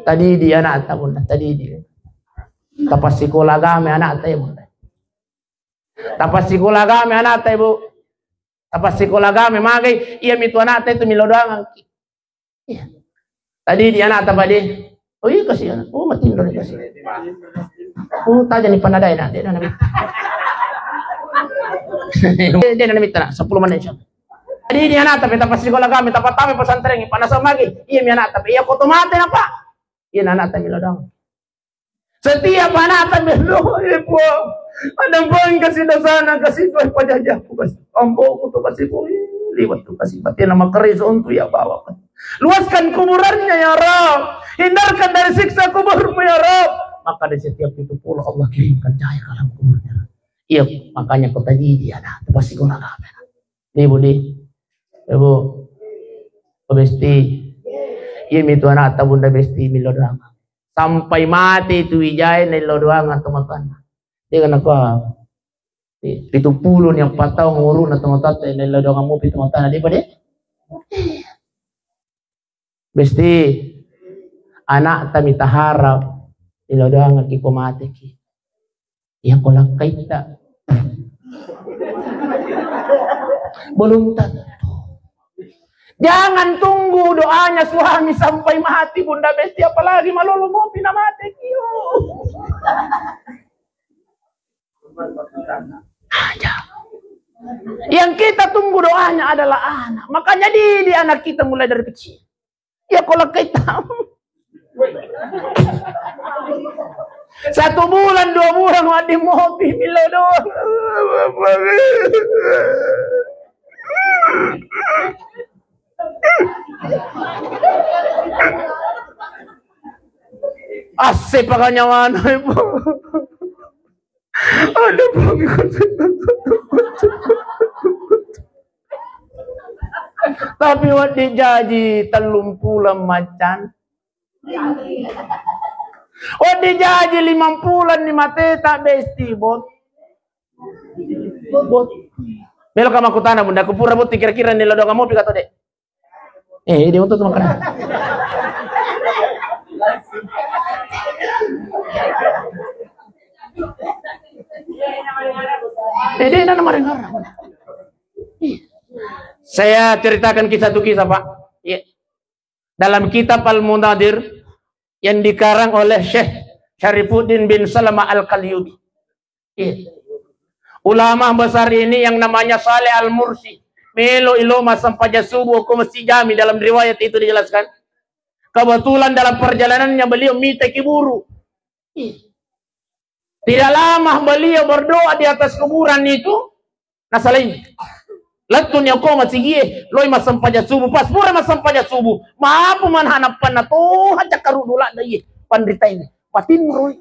Tadi di anakta, Bunda, tadi di. Tapassikola agama anakta, Ibu. Tapassikola agama anakta, Ibu. Tapassikola agama, magai, iya mitu anakta itu millau doangangki. Iya. Tadi di anakta, Pak, di. Oh iya, kasih anak. Oh, mati Indo nih, kasih. Oh, tajani panadai, nak. Dia, dia, dia, dia, nak, sepuluh menit, Syam. Jadi, di anakta, tapi tapassikola agama, tapatama pesantren, panasa magi. Iya, mi anakta, iya, koto mate, apa? Iya, anakta, millau doang. Setiap anakta, millau, eh, Puang. Ada Puang, kasih dosana, kasih Tuhan, pajajaku, kasih. Amboku tu, kasih Puang. Liwat tu, kasih. Batin nama keris untuk ya bawa. Luaskan kuburannya, ya Rabb. Hindarkan dari siksa kuburmu, ya Rabb. Maka di setiap itu pula Allah kirimkan cahaya ke alam kuburnya. Iya, makanya kota Jiji ada, tapassikola agama. Di, Budi. Ibu. Pak Besti. Iya, mitu anakta Bunda Besti, millau doang. Sampai mati itu wijai, naillau doang atau makan. Dia kena kau. Pitu puluh ni empat tahun umurna tomatoatta, naillau doang mau pitu matana, dia pada. Besti, anakta mita harap, millau doangki ko mateki. Iya ko lakkaitta. Belum tentu. Jangan tunggu doanya suami sampai mati, Bunda Besti, apalagi malolo mopi na mateki. Aja. Yang kita tunggu doanya adalah anak. Makanya didik anak kita mulai dari kecil. Ya, kalau kita satu bulan, dua bulan, wadi mopi, millau doang. Ase pakanyawana, Ibu. Ada bangku. Tapi waddi jaji tellumpulang macan. Waddi jaji limampulang ni mateta Besti, Bot. Bot. Melo ka makkutana, Bunda, ku pura botting kira-kira nillau doangang mopi ka to de'? Eh, de' untuk tu makkeda. Eh, de' na marengarang. Saya ceritakan kisah tu kisah, Pak. Iya. Dalam kitab Al-Munadir yang dikarang oleh Syekh Syarifuddin bin Salama Al-Kalyubi. Iya. Ulama besar ini yang namanya Saleh Al-Mursi, melo ilo massempajang subuh ko Masjid Jami, dalam riwayat itu dijelaskan. Kebetulan dalam perjalanannya beliau mita kiburu. Iya. Tidak lama beliau berdoa di atas kuburan itu, nasalai. Lettu ni okko masigie, loi massempajang subuh. Pas pura massempajang subuh, mapu manha nappanna toha cakkaruddu ladde iye panrita ini. Patinroi,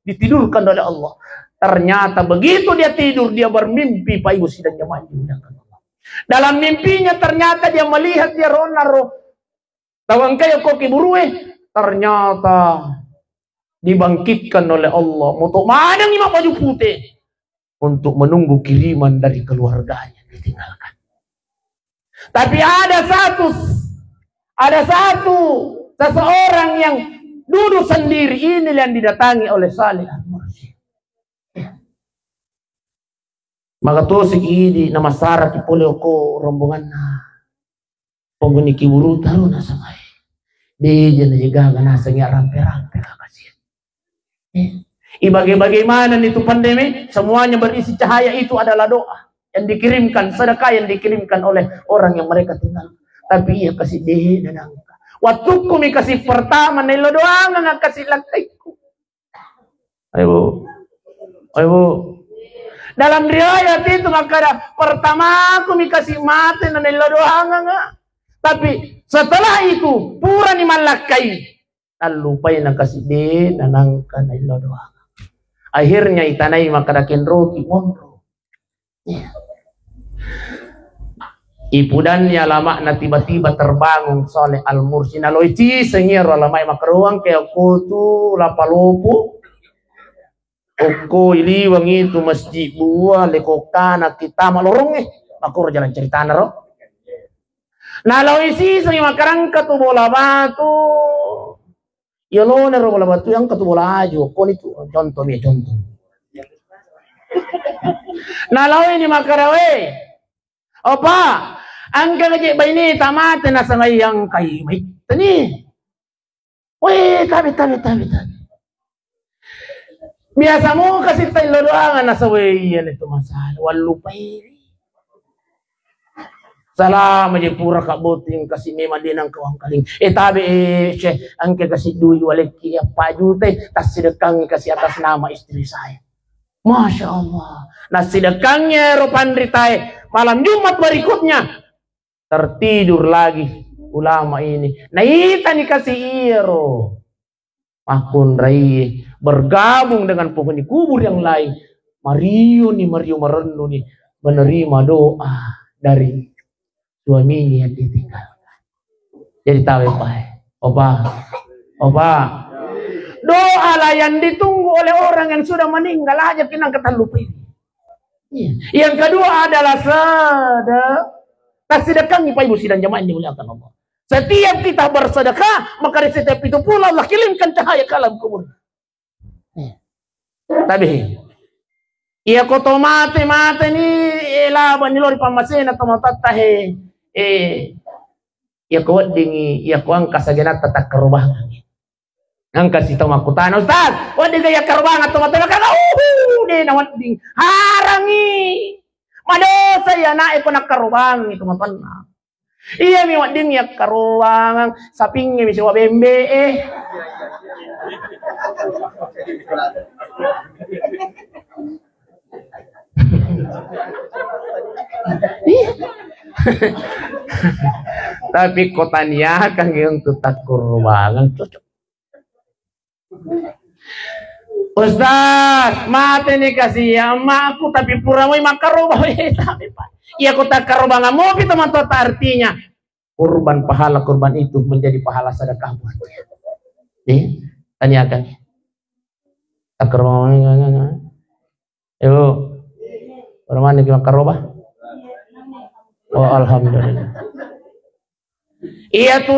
ditidurkan oleh Allah. Ternyata begitu dia tidur, dia bermimpi, Pak Ibu sidang jamaah dimuliakan Allah. Dalam mimpinya ternyata dia melihat dia rona ro tau engkai okko kiburue, ternyata dibangkitkan oleh Allah. Moto madangi mabbaju pute untuk menunggu kiriman dari keluarganya ditinggalkan. Tapi ada satu, ada satu seseorang yang duduk sendiri, ini yang didatangi oleh Saleh Al-Mursi. Maka tosiki idi namasaraki pole okko rombonganna. Penghuni kiburuta ro nasangai. Deja najegaga nasangi rampe-rampe kaka sia. Eh. Ibage-bagaimana itu pandemi? Semuanya berisi cahaya, itu adalah doa yang dikirimkan, sedekah yang dikirimkan oleh orang yang mereka tinggal. Tapi iya kasi de' nadangka. Wattukku mi kasi pertama naillau doangang kasi lakkaiku. Ayo, Bu. Ayo, Bu. Dalam riwayat itu makkeda, pertamaku mi kasi mate na naillau doangang. Tapi setelah itu, purani mallakkai. Nallupai na kasi de' nanangka naillau doangang. Akhirnya itanai makkeda kenroki monro. Iya. Ipudanni alama'na tiba-tiba terbangun Saleh Al-Mursi. Naloi ciseng iyaro alama'e makkaroang ke okko tu lapalopo. Okko iliwang itu masjid bua, lekokkana kita malorong eh. Makkoro jalan ceritana ro. Naloi siseng makkarangka tu bola batu. Iyalona ro bola batu, engka tu bola aju, koni tu, contoh mi, contoh. Nalaoi ni makkeda, "We, opa, engka gaje baine tamate nasangai engkai maitteni." We, tabe, tabe, tabe, tabe. Biasa mo kasi taillau doangang nasawe, iya ni tu masalah, wallupai. Salama je pura ka botting kasi memang de' nangka wangkaling. Eh, tabe, eh, Syekh, engka kasi dui walekki eppa juta, tassidekkangi kasi atas nama istri saya. Masya Allah. Nassidekkangi ero panritae. Malam Jumat berikutnya tertidur lagi ulama ini. Naitani kasi iyaro makkunrai bergabung dengan penghuni kubur yang lain. Marioni, mario marennuni menerima doa dari suaminya yang ditinggalkan. Jadi tahu ya, Pak? Opa. Opa. Doalah yang ditunggu oleh orang yang sudah meninggal, aja kinang ketallupai. Iya. Yang kedua adalah sedekah. Tassedekah, Pak Ibu sidang jamaah yang dimuliakan Allah. Setiap kita bersedekah, maka di setiap itu pula Allah kirimkan cahaya ke alam kubur. Eh. Tapi iya ko to mate, mate ni, eh, laba ni lori pammasena to matatta he. Eh. Iya ko weddingi, iya ko engka sagenatta takkarobangangi. Engka sitau makkutana, "Ustaz, wedding ga iya karobanga to matatta?" Kaka, "Uhu, de na wedding. Harangi. Madosa iya nae ko nakkarobangi to matatta." Iya mi wedding iya karobangang, sapingnge mi siwa bembe e. Tapi ko taniakan untuk takkarobangang cocok. "Ustaz, mate ni kasi iya ammaku, tapi pura moi makkaroba." Eh, tapi, Pak. Iya ko takkarobangang mopi to matatta, artinya kurban, pahala kurban itu menjadi pahala sedekah buat dia. Eh, taniakan. Takkarobangang. Ibu. Pura maniki makkaroba? Oh, alhamdulillah. Iyatu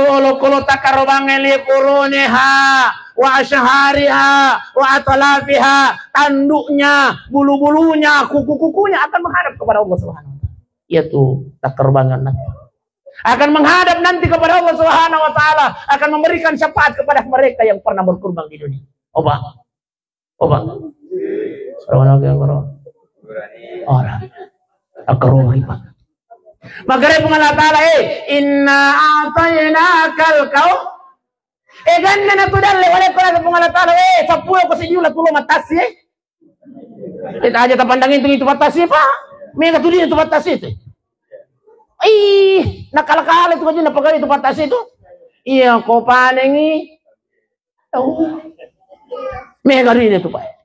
olokolo takkarobangnge li qurunaha wa asyhariha wa atlafiha, tanduknya, bulu-bulunya, kuku-kukunya akan menghadap kepada Allah Subhanahu wa Ta'ala. Iyatu takkarobangnge Nabi akan menghadap nanti kepada Allah Subhanahu wa Ta'ala, akan memberikan syafaat kepada mereka yang pernah berkurban di dunia. Oba. Oba. Orang mana yang orang? Orang. Akrohi, Pak. Makanya Puang Allah Ta'ala, eh, "Inna a'tainakal kau." Eh, ganna na tu dalle, wale ko Puang Allah Ta'ala, eh, seppulo ko sijula tulo matasi, eh. Kita aja tapandang itu, itu batasi, Pak. Mega tu dia itu batasi itu. Ih, nakala-kala itu aja napagawe itu batasi itu. Iya, ko panengi. Tahu. Mega duit itu, Pak.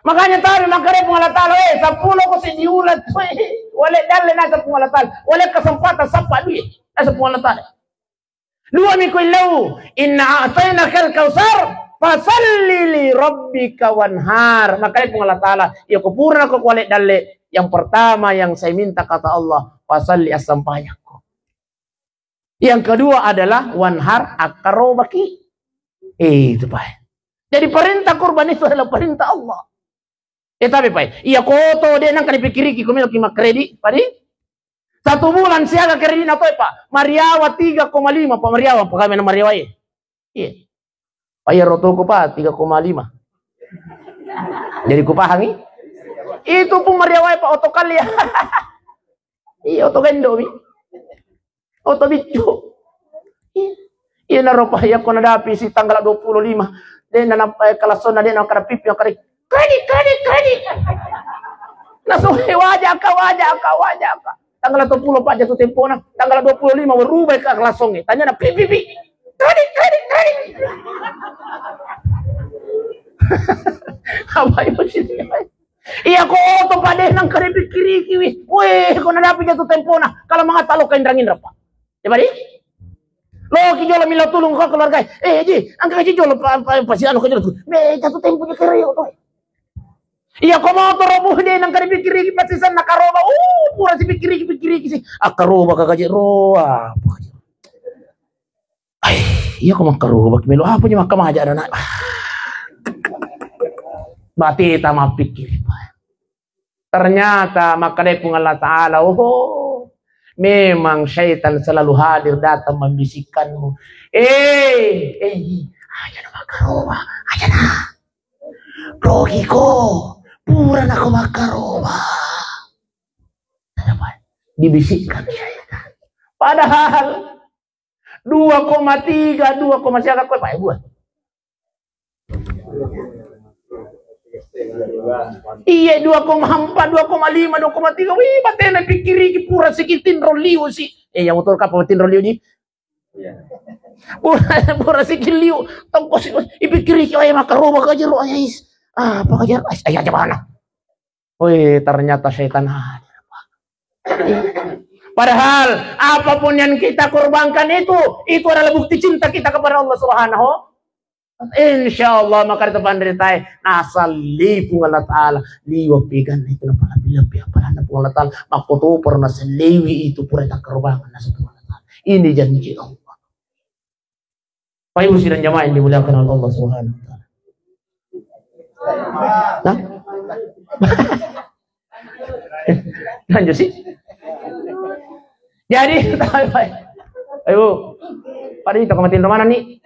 Makanya tahu makare Puang Allah Ta'ala, eh, seppulo ko sijula tu, eh. Wale dalle nasa Puang Allah Ta'ala. Wale kesempatan sapa duit. Nasa Puang Allah Ta'ala. Dua miko illau, "Inna a'tainakal kautsar, fasalli li rabbika wanhar." Makanya Puang Allah Ta'ala, ya ko purana ko kuale dalle, yang pertama yang saya minta kata Allah, "Fasalli, assampajangko." Yang kedua adalah wanhar, akkarobaki. Eh, itu, Pak. Jadi perintah kurban itu adalah perintah Allah. Eh, tapi, Pak, iya ko oto de nangka dipikiriki ko meloki makkredit, padi? Satu bulan siaga kreditna toe, Pak. Mariawa tiga koma lima, Pak, mariawa, Pak, kami mariawa, eh. Iya. Pak, iya rotoko, Pak, tiga koma lima. Jadi kupahangi. Itu pun mariawa, Pak, oto kali ya. Iya, oto gendo mi. Oto biccu. Iya. Iya, naro, Pak, iya ko nadapi si tanggal dua puluh lima. De na, eh, kalassona de na kada pipi kada. Kredit, kredit, kredit. Langsung, eh, wajaka, wajaka, wajaka. Tanggal dua puluh, Pak, jatuh tempona. Tanggal dua puluh lima berubah ke langsung. Tanya na pipi, pipi. Kredit, kredit, kredit. Apa itu sih? Iya ko oto, Pak, de nangka dipikiriki wi. Weh, ko nadapi jatuh tempona. Kalau mangata lo kainrang-inrang, Pak. Coba di. Lo ki jolo milo tulung ko keluarga. Eh, ji, angka ji jolo pa, pa, pasi anu ko jolo tu. Be, jatuh tempo je kere yo to. Iya ko motor bu de nangka dipikiriki pasti sana karoba. Uh, pura si pikiriki, pikiriki si. Ah, karoba kaka je ro. Apa je? Ai, iya ko makkaroba, melo apa je makkamaja anak. Bate ta mappikiri, Pak. Ternyata makkadai Puang Allah Ta'ala, oh, memang syaitan selalu hadir datang membisikkanmu. Eh, eh, aja na makkaroba, aja na. Rogiko, pura nako makkaroba. Dibisikkan syaitan. Padahal dua koma tiga, dua koma siaga koe, Pak, buat. Iya, dua koma empat, dua koma lima, dua koma tiga. Wih, batena pikiriki pura sikitin roliu si. Eh, yang motor kapal tin roliu ji. Pura, pura sikitin liu. Tongko si, ipikiriki, oh, ya, makaroba ka jero, ayah, is. Ah, apa ka jero? Ayah, aja mana? Wih, ternyata setan hadir, Pak. Padahal apapun yang kita korbankan itu, itu adalah bukti cinta kita kepada Allah Subhanahu. Insya Allah maka itu panritae nasalipu Allah Ta'ala liwa peganna itu napalebbi-lebbi appalanna Puang Allah Ta'ala makkoto pernah selewi itu pura takkorbangan nasalipu Allah Ta'ala. Ini janji Allah. Bapak Ibu sidang jamaah yang dimuliakan oleh Allah Subhanahu wa Ta'ala. Nah? Lanjut sih. Jadi, ayo, pada itu kematin mana nih?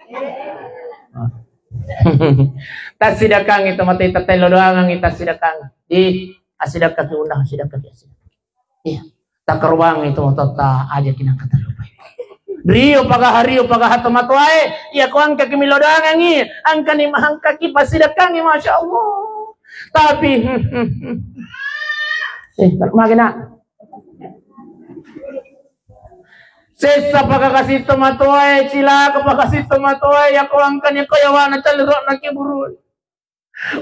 Tasidakang itu mati tetelo doangan kita sidakang. Di asidakang undang sidakang. Iya. Takkarobang itu matotta aja kinang katalupai. Rio pagaha, rio pagaha tomatoae, iya ko angkaki milodangangi, angkani mahangkaki pasidakangi, Masya Allah. Tapi, eh, magena. Sessa pagakasi tomatoae, cilaka pagakasi tomatoae, iya ko angkani ko yawana calirok naki buru.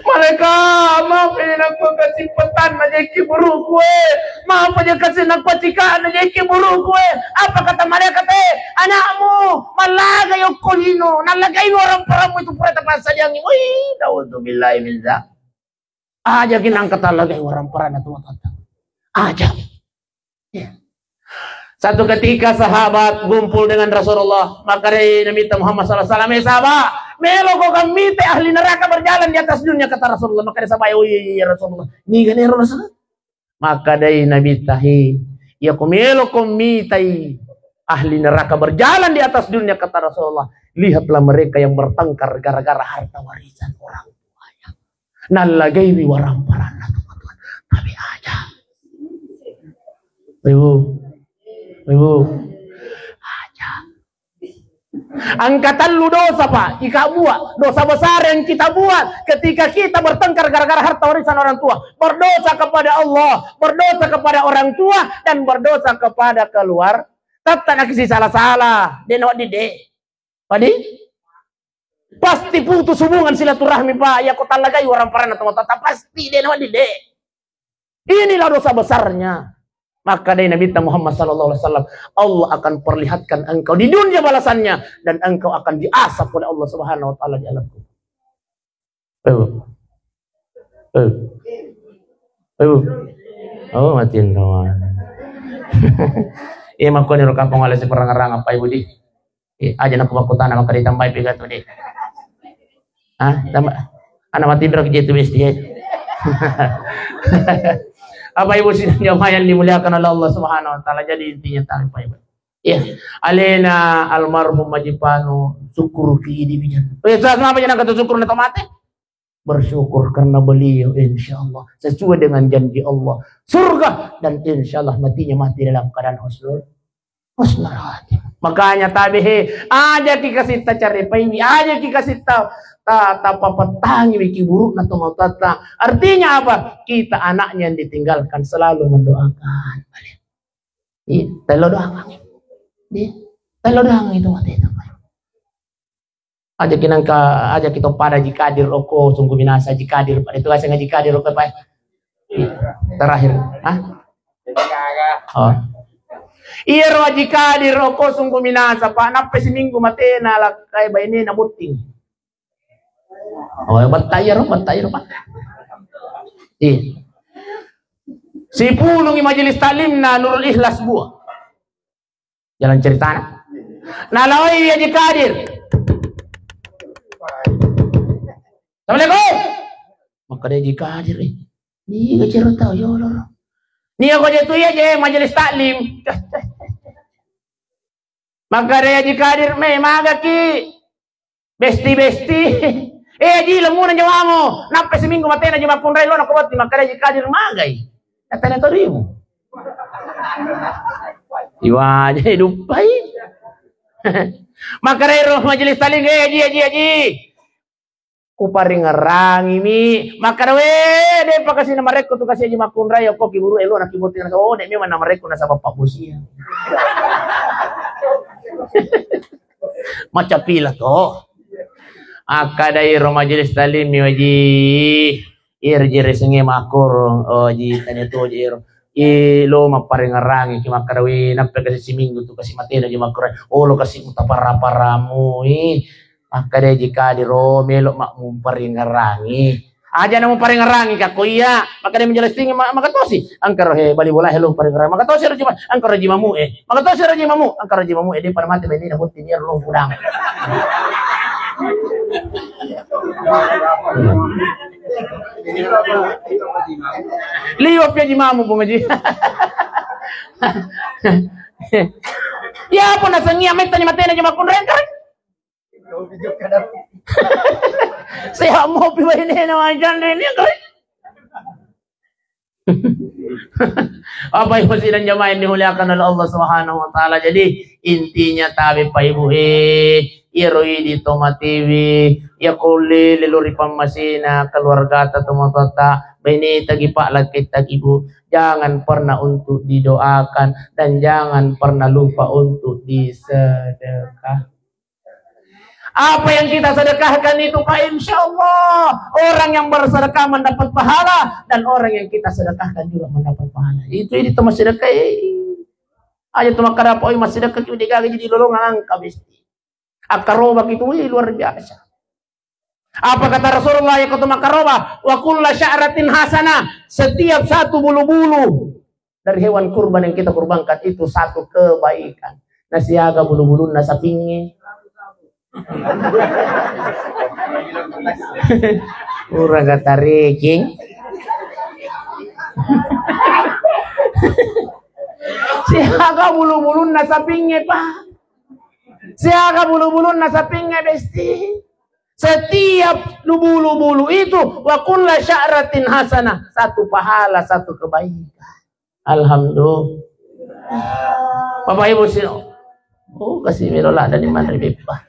Malaika, maaf ini nakua kasimpatan na jeki buruku, eh. Maaf aja kasih nakua cika na jeki buruku, eh. Apa kata malaikat, eh? Anakmu malaga yokko lino, nalaga ino orang peramu itu pura tapasadiangi. Wih, naudzubillahi min dzalik. Aja ki nangka tallagai waramparanna tomatoatta. Aja. Ya. Satu ketika sahabat kumpul dengan Rasulullah, makkedai Nabitta Muhammad sallallahu alaihi wasallam, "Eh sahabat, meloko kan mita ahli neraka berjalan di atas dunia," kata Rasulullah. Makkedai sahabat, "Oh iya, iya, iya, Rasulullah." Niga nero Rasulullah? Makkedai Nabitta, "He, iya ko meloko mitai ahli neraka berjalan di atas dunia," kata Rasulullah, "lihatlah mereka yang bertengkar gara-gara harta warisan orang tuanya." Nallagaiwi waramparanna tomatoatta. Tapi aja. Ibu. Ibu. Aja. Engka tellu dosa, Pak, ika buat. Dosa besar yang kita buat ketika kita bertengkar gara-gara harta warisan orang tua. Berdosa kepada Allah, berdosa kepada orang tua, dan berdosa kepada keluar. Tetta nakisi salah-salah. De' nawedding de'. Padi? Pasti putus hubungan silaturahmi, Pak. Iya ko tallagai waramparanna tomatoatta, pasti de' nawedding de'. Inilah dosa besarnya. Makkedai Nabitta Muhammad sallallahu alaihi wasallam, "Allah akan perlihatkan engkau di dunia balasannya dan engkau akan diazab oleh Allah Subhanahu wa taala di alam kubur." Eh. Eh. Eh. Oh, mati doang. Iya, makkuani ro kampung ala siperang-arang apa ibu di? Eh, aja nak makkutana maka ditambai pegatu deh. Ah, tambah. Anak mati dro gitu besti ya. Apa ibu sidang jamaah yang dimuliakan oleh Allah Subhanahu wa taala. Jadi intinya tahu Pak Ibu. Ya, alena almarhum Majipanu syukur ki di bijan. Eh, sama apa jangan kata syukur na tomate? Bersyukur karena beliau, insya Allah, sesuai dengan janji Allah, surga, dan insya Allah matinya mati dalam keadaan husnul, husnul khatimah. Makanya tabe he, aja ki kasitta carepaiwi, aja ki kasitta ta, ta, tapapatangiwi ki burukna tomatoatta. Artinya apa? Kita anaknya yang ditinggalkan selalu mendoakan. Iya, tello doang. Iya, tello doang itu mati itu. Aja ki nangka, aja ki to pada Haji Kadir okko, sungguh minasa Haji Kadir, pada itu aseng Haji Kadir okko, Pak. Terakhir, hah? Oh. Iya ro Haji Kadir okko, sungguh minasa, Pak. Nappe siminggu matena lakkai bainena botting. Oh, batta iya ro, batta iya ro, Pak. Iya. Sipulungi majelis taklimna Nurul Ikhlas Bua. Jalan ceritana. Nalawai Haji Kadir. Assalamualaikum. Makkeda Haji Kadir, eh. Niga cerita, ya Allah. Nia ko je tu iya je majelis taklim. Makkeda Haji Kadir, me magaki. Besti-besti. Eh, Ji, lemuna nyawamu. Nappa siminggu matena Ji Makkunrai lo, nako batti makkeda Ji Kadir magai. Katana torimu. Iwaje duppai. Makkedai ro majelis taklim, eh, Ji, Ji, Ji. Kuparingerangimi. Makkeda, we, de pakasi namarekko tu kasi Ji Makkunrai, okko kiburu elo na kibotting, oh, de memang namarekko nasaba pabbosia. Macapila to. Akkadai ro majelis taklim mi, Waji. Iro jere sengnge makkoro, oh, Ji, tania to, Ji, iro. I lo mapparengerangi ki makkeda, we, nappa kasi siminggu tu kasi matena Ji Makkunrai. Oh, lo kasi mutapara-paramu, i. Makkeda Ji Kadir ro, melo mak mumparengerangi. Aja na muparengerangi ka ko iya, makkeda majelis taklim ma-, makatosi. Engka ro he bali bola he lo parengerangi. Makatosi ro Ji Ma-, engka ro Ji Mamu e. Makatosi ro Ji Mamu, engka ro Ji Mamu e, de pada mate bene na botting iyaro lo pulang. Liwat ya Ji Mamu, Bung Haji. Ya apa nasengngi, metta ni matena Ji Makkunrai kan? Sehat mopi bainena wajan ini, kan? Bapak Ibu sidang jamaah yang dimuliakan oleh Allah Subhanahu wa taala. Jadi intinya tabe Pak Ibu, eh, iyaro idi to matewi, iya ko lele lo ri pammasena keluargata, tomatoatta, baineta gi Pak, lakkaitta gi Bu, jangan pernah untuk didoakan dan jangan pernah lupa untuk disedekah. Apa yang kita sedekahkan itu, Pak, insya Allah orang yang bersedekah mendapat pahala dan orang yang kita sedekahkan juga mendapat pahala. Itu idi to massedekah, eh. Aja to makkeda, oi, massedekah ki, de gaga jadi lolongang angka besti. Akkarobaki tu, wih, luar biasa. Apa kata Rasulullah, ya kata makaroba, wa kulla sya'ratin hasanah, setiap satu bulu-bulu dari hewan kurban yang kita kurbankan itu satu kebaikan. Nasiaga bulu-bulunna sapingnge. Ura gatareking. Siaga bulu-bulunna sapingnge, Pak. Siaga bulu-bulunna sapingnge, Besti. Setiap bulu-bulu itu, wa kulla sya'ratin hasanah, satu pahala, satu kebaikan. Alhamdulillah. Bapak Ibu sih, oh, kasih melo lah dari mana beppa.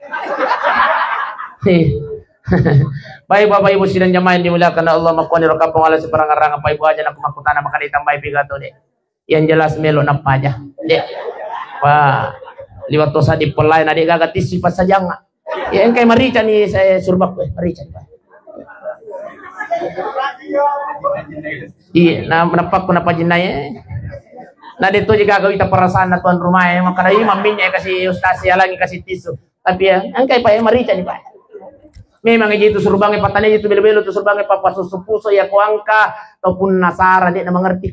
Baik, Bapak Ibu sidang jamaah yang dimuliakan Allah, makkoni rokapong ala siparangarang apa Ibu aja nak makutana maka ditambahi pigato deh. Yang jelas melo napaja. Dek. Wah, liwat tosa dipelai na dek gaga tisi pasajang. Ya engkai marica ni saya surbak, eh, marica ni, Pak. Iya, na napakku napajinnai, eh. Na dek to gaga wita perasaan na tuan rumah, eh. Maka dari maminnya kasih ustaz, ya lagi kasih tisu. Tapi ya engkai, Pak, eh, marica ni, Pak. Memang itu surbangnge patane itu belo-belo tu surbangnge papa susu puso ya ko angka ataupun nasara dek na mengerti.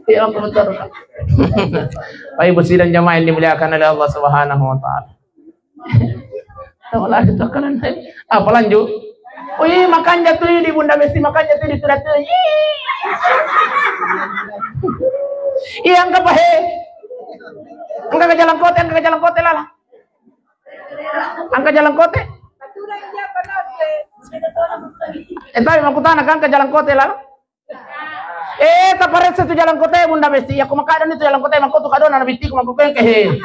Iya, aku betul. Baik, Ibu sidang jamaah yang dimuliakan oleh Allah Subhanahu wa Ta'ala. Tahu lah, itu kan. Apa lanjut? Wih, makanja tu di Bunda Besti, makanja tu di tuda tu. Iya, angka pahe. Angka ke jalan kote, angka ke jalan kote lala. Angka jalan kote. Eh, tapi makutana kan ke jalan kote lala. Eh, taparessa tu jalan kote, Bunda Besti. Ya, aku makadani tu jalan kote, mako tu kadona na bittiku, mako kengke, he.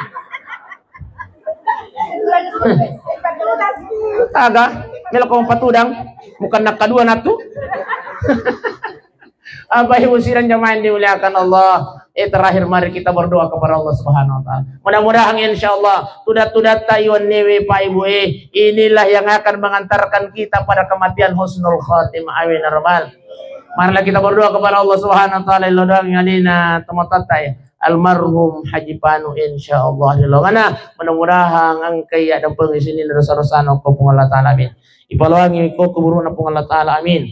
Aga, melo ko patudang, bukan nak kedua natu. Apa Ibu sidang jamaah yang dimuliakan Allah? Eh, terakhir mari kita berdoa kepada Allah Subhanahu wa Ta'ala. Mudah-mudahan insyaallah tuda-tudatta iwannewe Pak Ibu, eh, inilah yang akan mengantarkan kita pada kematian husnul khatimah. Amin ya rabbal. Marilah kita berdoa kepada Allah Subhanahu wa Ta'ala. Ilo doang yang alina tematatta, ya. Almarhum Haji Panu insyaallah rilongana. Mudah-mudahan engkai ya dampeng sini dosa-dosa no ko Puang Allah Ta'ala. Amin. Ipaloangi ko kuburuna Puang Allah Ta'ala. Amin.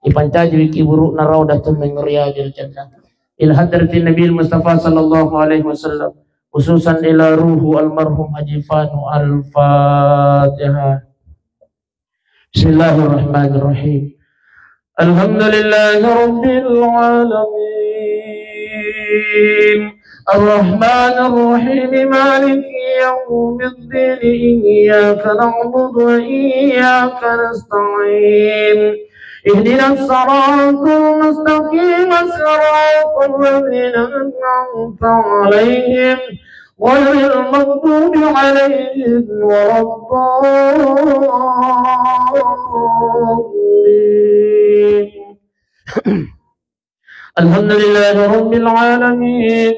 Ipancaji wiki burukna raudatun min riyadil jannah. Ila hadratin Nabi Mustafa sallallahu alaihi wasallam, khususan ila ruhu almarhum Haji Fanu. Al-Fatihah. Bismillahirrahmanirrahim. Alhamdulillahi rabbil alamin. Arrahmanirrahim. Maliki yaumiddin. Iyyaka na'budu wa iyyaka nasta'in. Ihdinas siratal mustaqim. Siratal ladzina an'amta 'alaihim ghairil maghdubi 'alaihim waladdallin. Alhamdulillahi rabbil alamin.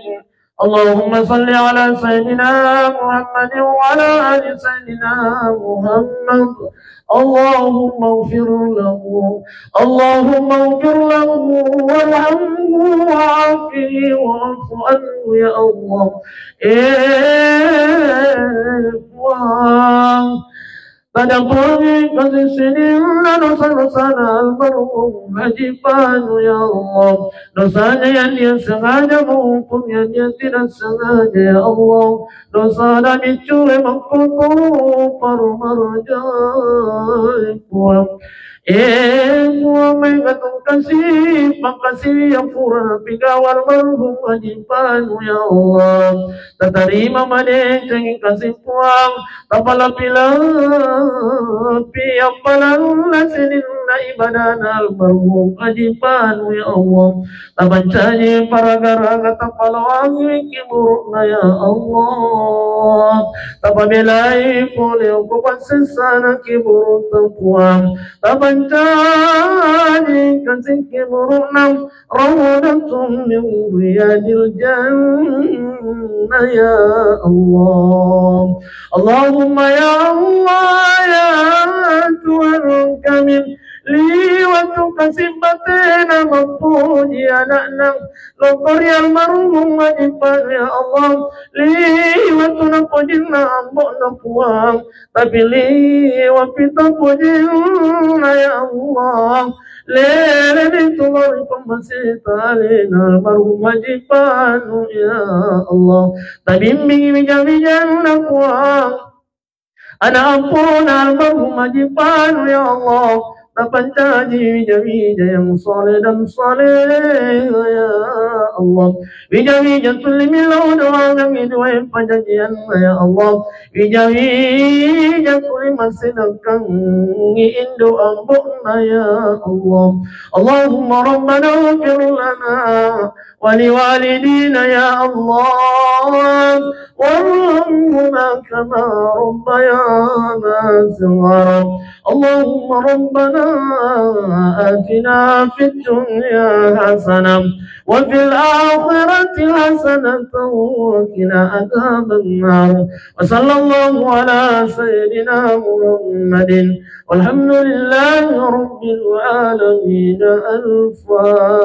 Allahumma salli ala sayyidina Muhammadin wa ala ali sayyidina Muhammad. Allahumma ighfir lahu. Allahumma ighfir lahu warhamhu wa'afihi wa'fu anhu, ya Allah. Eh, Puang. Tadampengi kasi sininna dosa-dosana almarhum Haji Panu, ya Allah. Dosanya yang dia sengaja maupun yang dia tidak sengaja, ya Allah. Dosana miccu e makkutu paru marajai, Puang. Eh, Puang, mega tungkasi, pakasi yang pura pigawa almarhum Haji Panu, ya Allah. Tatarima madecengi kasi Puang, tapalapi-lapi appalanna sininna ibadana almarhum Haji Panu, ya Allah. Tapancaji paraga-raga, tapaloangi kiburu'na, ya Allah. Tapabelai pole ko passessana kiburu'ta Puang. Tapancaji kasi kiburu'na rawdatun min riyadil jannah, ya Allah. Allahumma ya Allah, ya Tuhan kami, liwat kasi batena Mappoji ana'na lokko ri almarhum Majipanu, ya Allah. Liwattu napojinna ambo'na, Puang, tapi liwappi tapojinna, ya Allah. Leleni tulori pammasita alena almarhum Majipanu, ya Allah. Tabimbingi wija-wijanna, Puang. Ana' ampona almarhum Majipanu, ya Allah, napancaji wija-wija yang soleh dan soleha, ya Allah. Wija-wija tuli millau doangengngi duae pajajianna, ya Allah. Wija-wija tuli massidekkangngi indo' ambo'na, ya Allah. Allahumma rabbana ighfir lana ولوالدينا يا الله، وارحمهما كما ربيانا صغارا. اللهم ربنا آتنا في الدنيا حسنة وفي الآخرة حسنة وقنا عذاب النار. وصلى الله على سيدنا محمد والحمد لله رب العالمين. الفاتحة.